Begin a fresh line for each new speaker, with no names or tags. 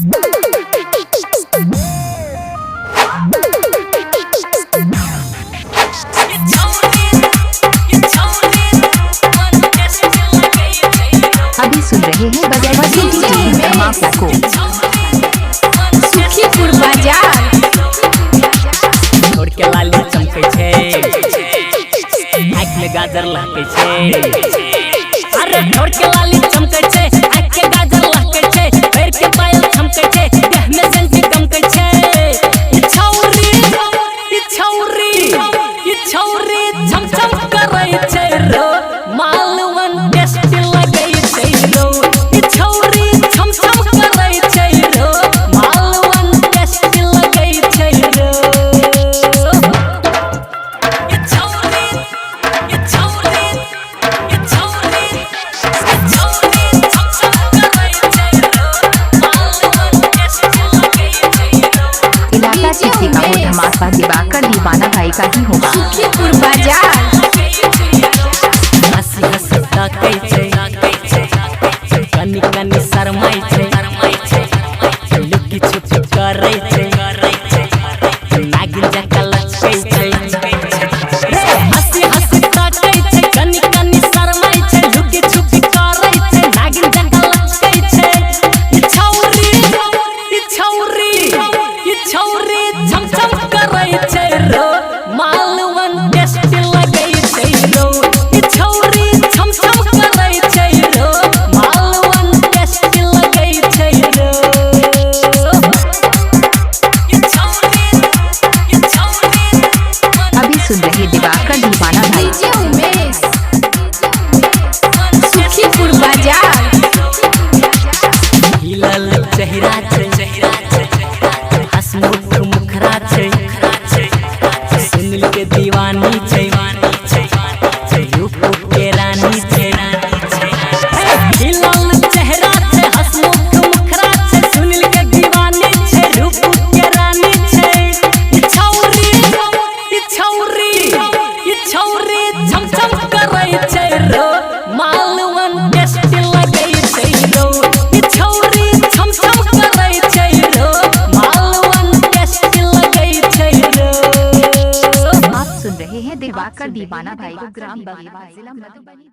अभी सुन रहे हैं बगैर डीजे माफिया को।
सुखीपुर बाजार।
छोड़ के लाली चमकै छै, आँख में गाजर लहकै छै। अरे छोड़ के लाली चमकै छै, आँख के गाजर लहकै छै, पैर के पायल चमकै छै, देह में सेंट गमकै छै। ई छौरी, ई छौरी, ई छौरी झम झम करै छै रो, मालवन टेस्ट लगै छै रो। ई छौरी झम झम करै छै रो, मालवन टेस्ट लगै छै रो।
इलाका किसी का हो, धमाका दिवाकर दीवाना भाई का ही होगा।
सुखीपुर बाजार।
हंसी हंसी ताकै छै, कनी कनी शरमाइ छै, लुकी छुपी करै छै, नागिन जकाँ लचकै छै। रे हंसी हंसी ताकै छै, कनी कनी शरमाइ छै, लुकी छुपी करै छै, नागिन जकाँ लचकै छै। ई छौरी, ई छौरी, ई छौरी झम झम करै छै रो, मालवन टेस्ट लगै छै रो। ई छौरी झम झम करै छै रो, मालवन टेस्ट लगै छै रो।
अभी सुन रहे दिवाकर दीवाना भाई।
डीजे उमेश, सुखीपुर बाजार।
हिलल चेहरा छै, हसमुख मुखरा छै, सुनील के दीवानी छै, रूप के रानी छै। हिलल चेहरा छै, हसमुख मुखरा छै, सुनील के दीवानी छै, रूप के रानी छै। ई छौरी, ई छौरी, ई छौरी झम झम करै छै रो, मालवन टेस्ट लगै छै रो। ई छौरी झम झम करै छै रो, मालवन टेस्ट लगै छै रो।
आप सुन रहे हैं दिवाकर दीवाना भाई को, ग्राम बगेवा, जिला मधुबनी।